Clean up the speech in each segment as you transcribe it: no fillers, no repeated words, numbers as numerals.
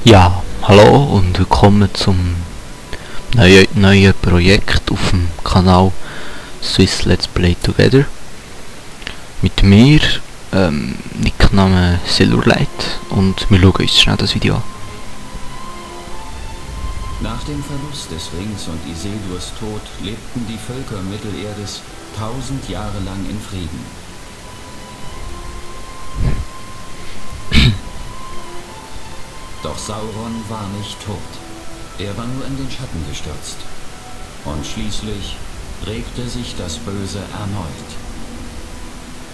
Ja, hallo und willkommen zum neuen Projekt auf dem Kanal Swiss Let's Play Together. Mit mir, Nickname Silverlight, und wir schauen uns schnell das Video an. Nach dem Verlust des Rings und Isildurs Tod lebten die Völker Mittelerdes 1000 Jahre lang in Frieden. Doch Sauron war nicht tot. Er war nur in den Schatten gestürzt. Und schließlich regte sich das Böse erneut.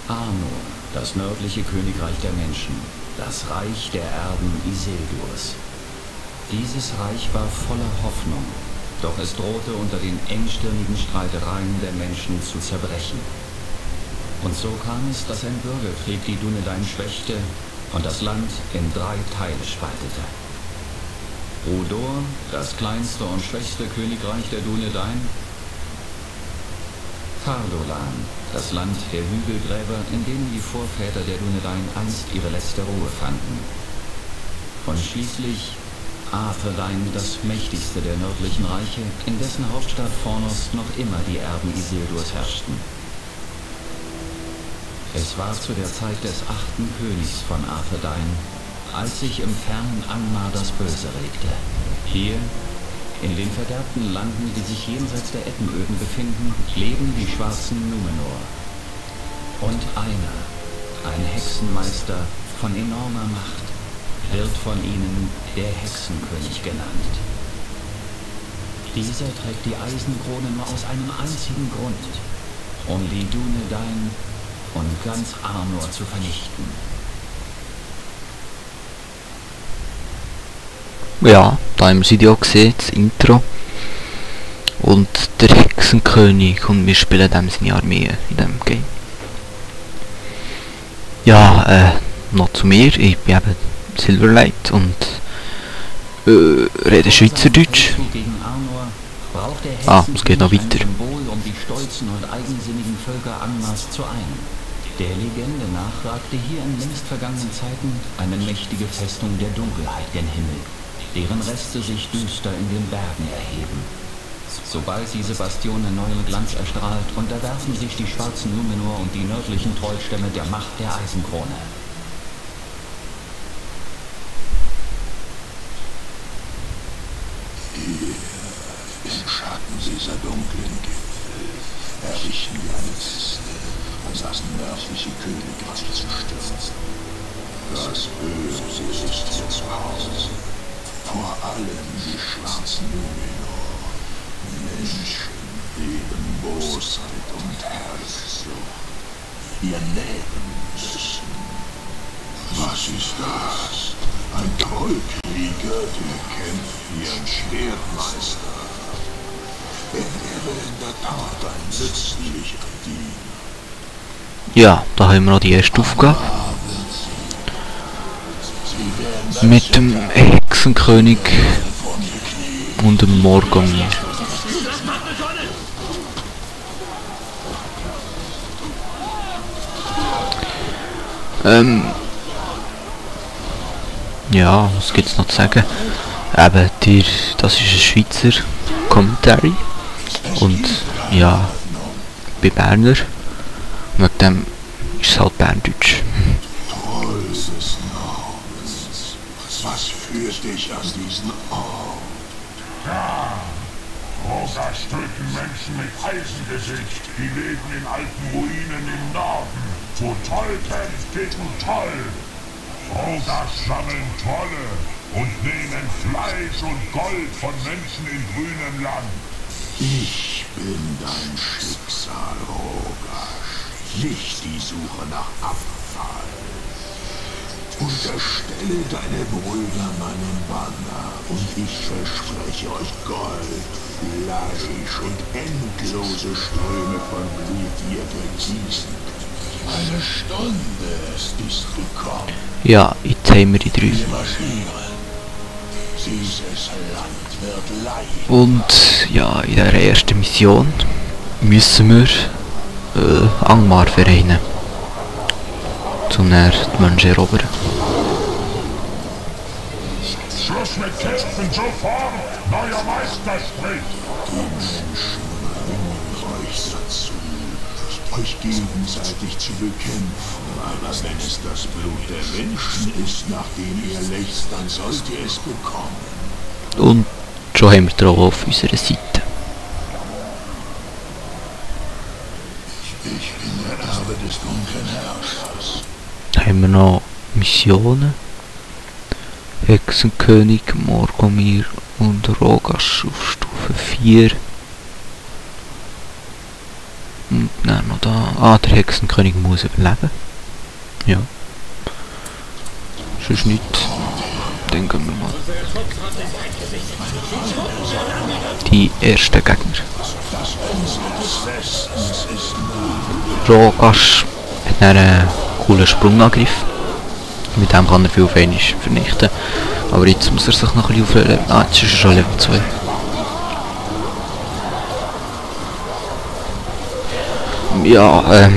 Arnor, das nördliche Königreich der Menschen, das Reich der Erben Isildurs. Dieses Reich war voller Hoffnung, doch es drohte unter den engstirnigen Streitereien der Menschen zu zerbrechen. Und so kam es, dass ein Bürgerkrieg die Dunedain schwächte und das Land in 3 Teile spaltete. Rudor, das kleinste und schwächste Königreich der Dunedain. Cardolan, das Land der Hügelgräber, in denen die Vorväter der Dunedain einst ihre letzte Ruhe fanden. Und schließlich Arthedain, das mächtigste der nördlichen Reiche, in dessen Hauptstadt Fornos noch immer die Erben Isildurs herrschten. Es war zu der Zeit des 8. Königs von Arthedain, als sich im fernen Angmar das Böse regte. Hier, in den verderbten Landen, die sich jenseits der Ettenöden befinden, leben die schwarzen Númenor. Und einer, ein Hexenmeister von enormer Macht, wird von ihnen der Hexenkönig genannt. Dieser trägt die Eisenkrone nur aus einem einzigen Grund, um die Dunedain und ganz Arnor zu vernichten. Ja, da haben wir das Video gesehen, das Intro. Und der Hexenkönig, und wir spielen dem seine Armee in diesem Game. Ja, noch zu mir, ich bin eben Silverlight und rede Schweizerdeutsch. Es geht noch weiter. Um die stolzen und eigensinnigen Völker Angmars zu einen. Der Legende nach ragte hier in längst vergangenen Zeiten eine mächtige Festung der Dunkelheit gen Himmel, deren Reste sich düster in den Bergen erheben. Sobald diese Bastion in neuem Glanz erstrahlt, unterwerfen sich die schwarzen Númenor und die nördlichen Trollstämme der Macht der Eisenkrone. Hier, im Schatten dieser dunklen Gipfel, errichten wir eine Feste, um das nördliche Königreich zu stürzen. Das Böse ist hier zu Hause, vor allem die schwarzen Númenor. Menschen leben Bosheit und Herrschsucht. Wir nähren müssen. Was ist das? Ein Trollkrieger, der kämpft wie ein Schwertmeister. Er wäre in der Tat ein nützlicher Diener. Ja, da haben wir noch die erste Aufgabe. Mit dem Hexenkönig und dem Morgomir. Ja, was gibt's noch zu sagen? Eben, das ist ein Schweizer Commentary. Und ja, ich bin Berner. Wegen dem ist es halt Berndeutsch. Trolls des Nordens, was führt dich an diesen Ort? Ja, großer Stücken Menschen mit Eisengesicht, die leben in alten Ruinen im Norden, wo Toll kämpft gegen Toll. Rogas sammeln Trolle und nehmen Fleisch und Gold von Menschen in grünem Land. Ich bin dein Schicksal, Rogash, nicht die Suche nach Abfall. Unterstelle deine Brüder meinem Banner und ich verspreche euch Gold, Fleisch und endlose Ströme von Blut, die ihr vergießen. Eine Stunde ist gekommen. Ja, jetzt haben wir die 3. Wir marschieren. Dieses Land wird leicht. Und ja, in der ersten Mission müssen wir Angmar vereinen. Um dann die Menschen erobern. mit Kämpfen sofort neuer Meister spricht. Die Menschen bringen euch dazu, euch gegenseitig zu bekämpfen. Aber wenn es das Blut der Menschen ist, nach dem ihr lechzt, dann sollt ihr es bekommen. Und schon haben wir drauf auf unserer Seite. Ich bin der Erbe des dunklen Herrschers. Dann haben wir noch Missionen. Hexenkönig, Morgomir und Rogash auf Stufe 4. Und dann noch da. Ah, der Hexenkönig muss überleben. Ja. Sonst nicht. Dann gehen wir mal. Die ersten Gegner. Rogash hat einen coolen Sprungangriff. Mit dem kann er viel auf einmal vernichten. Aber jetzt muss er sich noch ein bisschen aufleveln. Ah, jetzt ist er schon Level 2. Ja,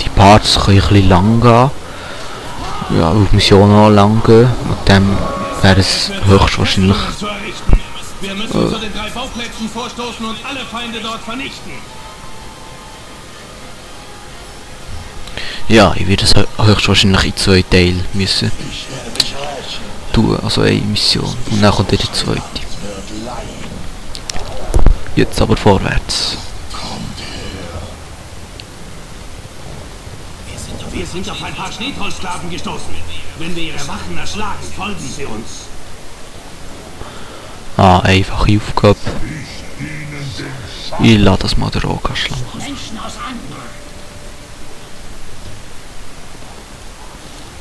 die Parts können ein bisschen lang gehen. Ja, auf Missionen auch lang gehen. Mit dem wäre es höchstwahrscheinlich... Wir müssen zu den 3 Bauplätzen vorstoßen und alle Feinde dort vernichten. Ja, ich werde es höchstwahrscheinlich in 2 Teile müssen tun, also eine Mission. Und dann kommt die zweite. Jetzt aber vorwärts. Wir sind auf ein paar Schneetrollsklaven gestoßen. Wenn wir ihre Wachen erschlagen, folgen sie uns. Ah, einfache Aufgabe. Ich lasse das mal der Rogash schlagen. Menschen aus Angmar.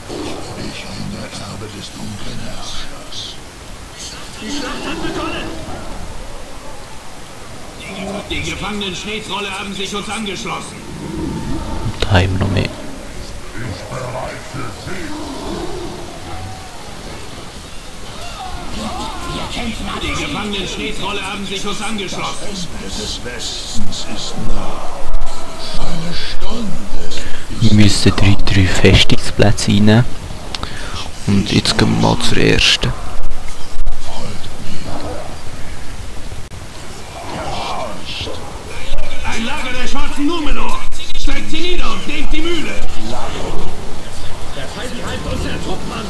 Ich bin der Erbe des dunklen Herrschers. Die Schlacht hat begonnen. Die gefangenen Schneetrolle haben sich uns angeschlossen. Da haben wir noch mehr. Die gefangenen Schneetrolle haben sich uns angeschlossen. Ende des Westens ist nah. Eine Stunde. Wir müssen 3 Festungsplätze rein. Und jetzt gehen wir mal zur ersten. Ein Lager der schwarzen Numenor. Steigt sie nieder und nehmt die Mühle. Der Feind greift unsere Truppen an.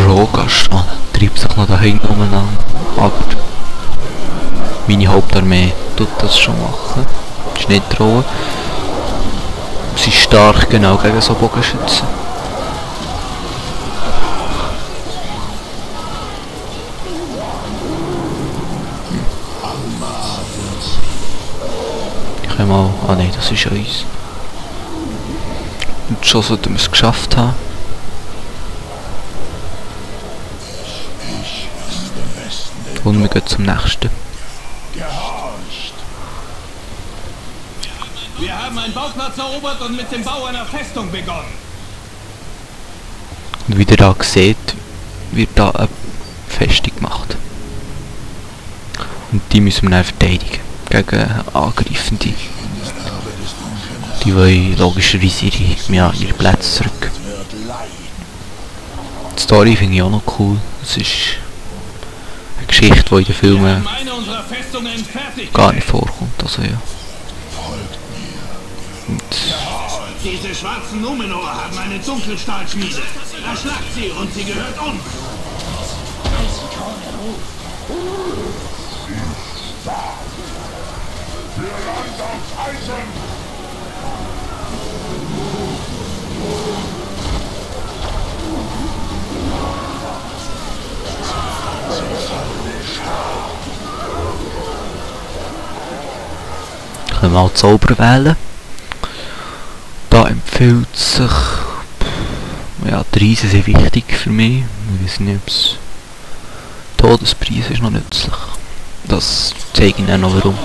Rogash treibt sich noch da hinten umeinander. Aber meine Hauptarmee tut das schon machen. Ist nicht trauen. Sie ist stark genau gegen so Bogenschützen. Ich kann mal... Ah nein, das ist uns. Und schon sollten wir es geschafft haben. Und wir gehen zum nächsten. Wir haben einen Bauplatz erobert und mit dem Bau einer Festung begonnen. Und wie ihr da seht, wird da eine Festung gemacht. Und die müssen wir dann verteidigen. Gegen Angreifende. Die wollen logischerweise ihre Plätze zurück. Die Story finde ich auch noch cool. Es ist eine Geschichte, die in den Filmen gar nicht vorkommt. Also ja. Und diese schwarzen Numenor haben eine Dunkelstahlschmiede. Erschlagt sie und sie gehört uns. Für Land auf Eisen! können wir auch Zauber wählen. Da empfiehlt sich... Ja, die Reisen sind wichtig für mich. Ich weiß nicht, ob es... Todespreis ist noch nützlich. Das zeige ich Ihnen noch warum.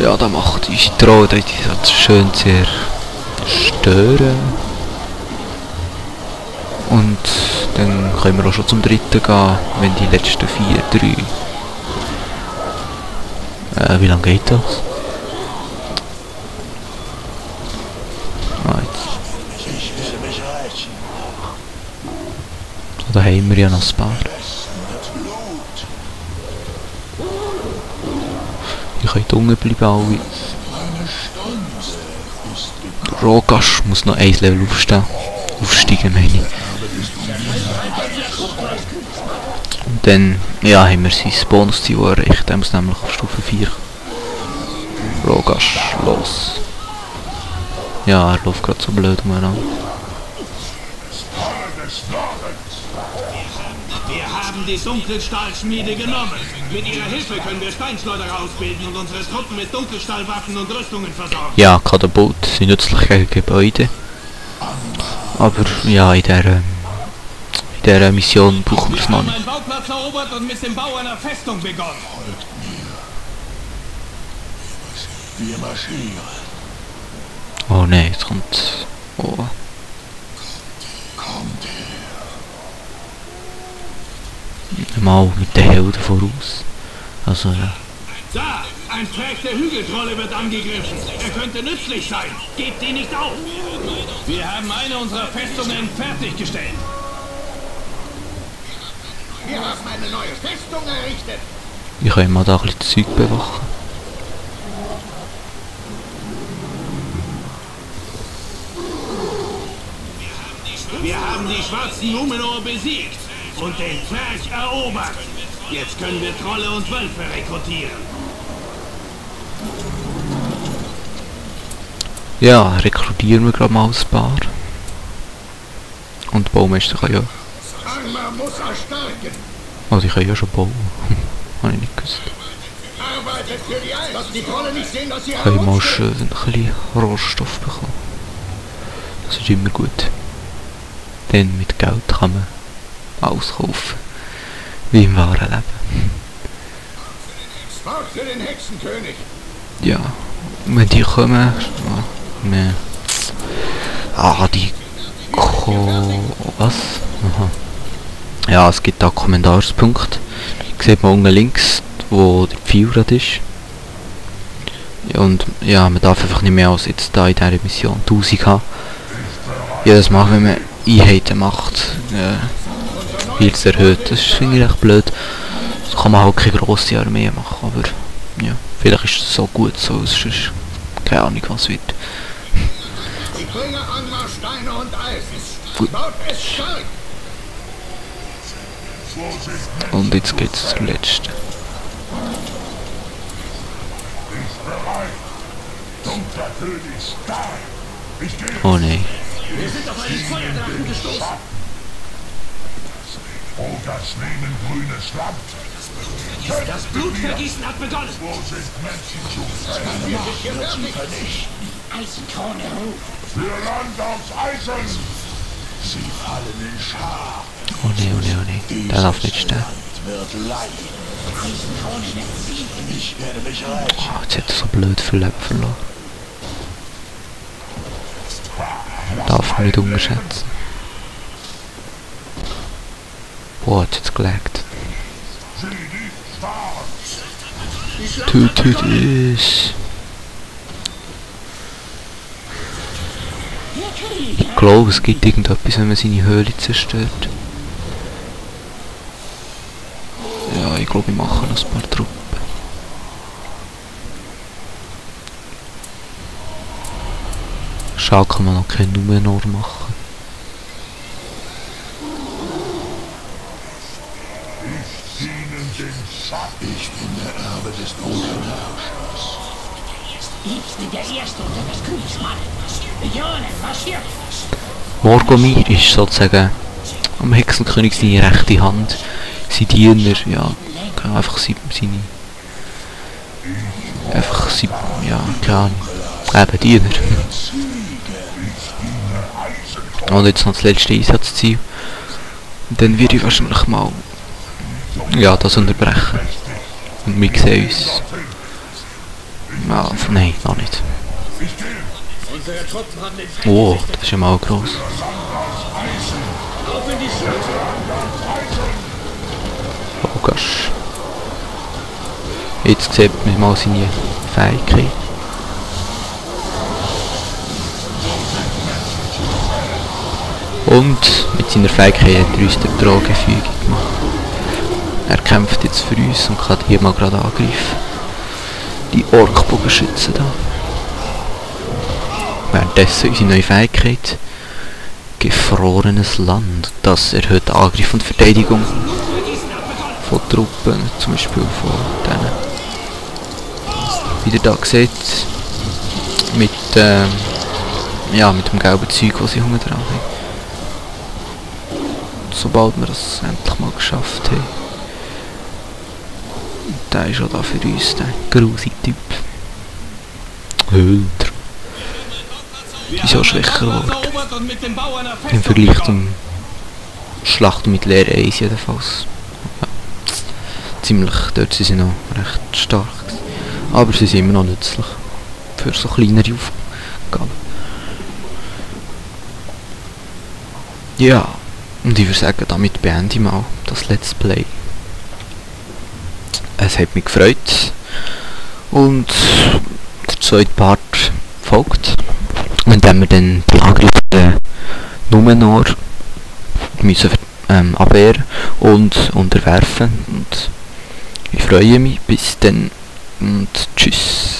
Ja, da macht unsere Trolle das schön sehr stören. Und dann können wir auch schon zum dritten gehen, wenn die letzten 3... wie lange geht das? haben wir ja noch ein paar. Ich kann unten bleiben, alle. Der Rogasch muss noch ein Level aufsteigen, meine ich. Und dann, ja, haben wir sein Bonusziel erreicht. Der muss nämlich auf Stufe 4. Rogasch, los. Ja, er läuft gerade so blöd umeinander. Wir haben die Dunkelstahlschmiede genommen. Mit ihrer Hilfe können wir Steinschleuder ausbilden und unsere Truppen mit Dunkelstahlwaffen und Rüstungen versorgen. Ja, Katapulte sind nützlich gegen Gebäude. Aber ja, in dieser Mission brauchen wir es noch Wir haben nicht. einen Bauplatz erobert und mit dem Bau einer Festung begonnen. Wir marschieren. Oh nein, jetzt kommt... Oh. Kommt her. Mal mit den Helden voraus. Also ja. Da! Ein Zwerg der Hügeltrolle wird angegriffen. Er könnte nützlich sein. Gebt ihn nicht auf! Wir haben eine unserer Festungen fertiggestellt. Wir haben eine neue Festung errichtet. Ich kann mal da ein bisschen Zeug bewachen. Wir haben die schwarzen Numenor besiegt und den Zwerg erobert. Jetzt können wir Trolle und Wölfe rekrutieren. Ja, rekrutieren wir gerade mal ein paar. Und der Baumeister kann ja... Arma muss erstarken. Also ich kann ja schon bauen. Habe ich nicht gewusst. Arbeitet für die Eis. Dass die Trolle nicht sehen, dass sie Kann ich mal schön ein bisschen Rohstoff bekommen. Das ist immer gut. Denn mit Geld kann man alles kaufen. Wie im wahren Leben. Sport für den Hexenkönig. Ja, wenn die kommen... Ne. Die... Was? Aha. Ja, es gibt da Kommentarspunkte. Sieht man unten links, wo der Pfeilrad ist. Ja, und ja, man darf einfach nicht mehr als jetzt da in dieser Mission 1000 haben. Jedes Mal, wenn man Einheiten macht, wird es erhöht. Das finde ich echt blöd. So kann man halt keine grosse Armee machen, aber ja, vielleicht ist es so gut so, es ist keine Ahnung was wird. Ich bringe Angmar Steine und Eisen. Gut. Baut es stark. Und jetzt geht's zum letzten. Dunkler König stark. Ich gehe. Oh nein. Wir sind auf einen Feuerdrachen gestoßen. Rogas nehmen grünes Land. Das Blutvergießen hat begonnen. Wo sind Menschen zu Eisenkrone ruft. Für Land aus Eisen. Sie fallen in Schar. Oh nein, oh nein, oh nein. Der darf nicht sterben. Wird leiden. Ich werde mich rächen. Oh, jetzt hat er so blöd viel Leben verloren. Darf man nicht unterschätzen. Boah, jetzt hat's gelegt. Tötet es. Ich glaube, es gibt irgendetwas, wenn man seine Höhle zerstört. Ja, ich glaube, wir machen noch ein paar Truppen. Schade, kann man noch keinen Numenor machen. Ich bin der Erbe des Dunkelherrschers. Ich bin der Erste unter des Königs Mann. Legionen, marschiert! Morgomir ist sozusagen am Hexenkönig seine rechte Hand. Sein Diener, ja, kann einfach seine... Einfach sein... ja, keine Ahnung. Eben, Diener. Und jetzt noch das letzte Einsatzziel. Und dann würde ich wahrscheinlich mal... ja, das unterbrechen. Und wir sehen uns... ja, nein, noch nicht. Unsere Truppen haben den Feind Oh, gesichtet. das ist ja mal gross. Auf in die Schlacht! Oh gosh. Jetzt sieht man mal seine Fähigkeit. Und mit seiner Fähigkeit hat er uns den Drogenfügung gemacht. Er kämpft jetzt für uns und kann hier mal gerade angreifen. Die Orkbogenschützen da. Währenddessen unsere neue Fähigkeit. Gefrorenes Land. Das erhöht Angriff und Verteidigung von Truppen, zum Beispiel von denen. Wie ihr da seht, mit dem gelben Zeug, das sie Hunger dran haben. Sobald wir das endlich mal geschafft haben. Der ist auch da für uns, der grusige Typ. Hölder. Die ist auch schwächer geworden. Im Vergleich zum Schlacht mit Leer 1 jedenfalls. Ja. Ziemlich, dort sind sie noch recht stark. Aber sie sind immer noch nützlich. Für so kleinere Aufgaben. Ja, und ich würde sagen, damit beende ich mal das Let's Play. Es hat mich gefreut. Und der zweite Part folgt. Und wenn wir dann die Angriffe der Numenor müssen abwehren und unterwerfen. Und ich freue mich. Bis dann und tschüss.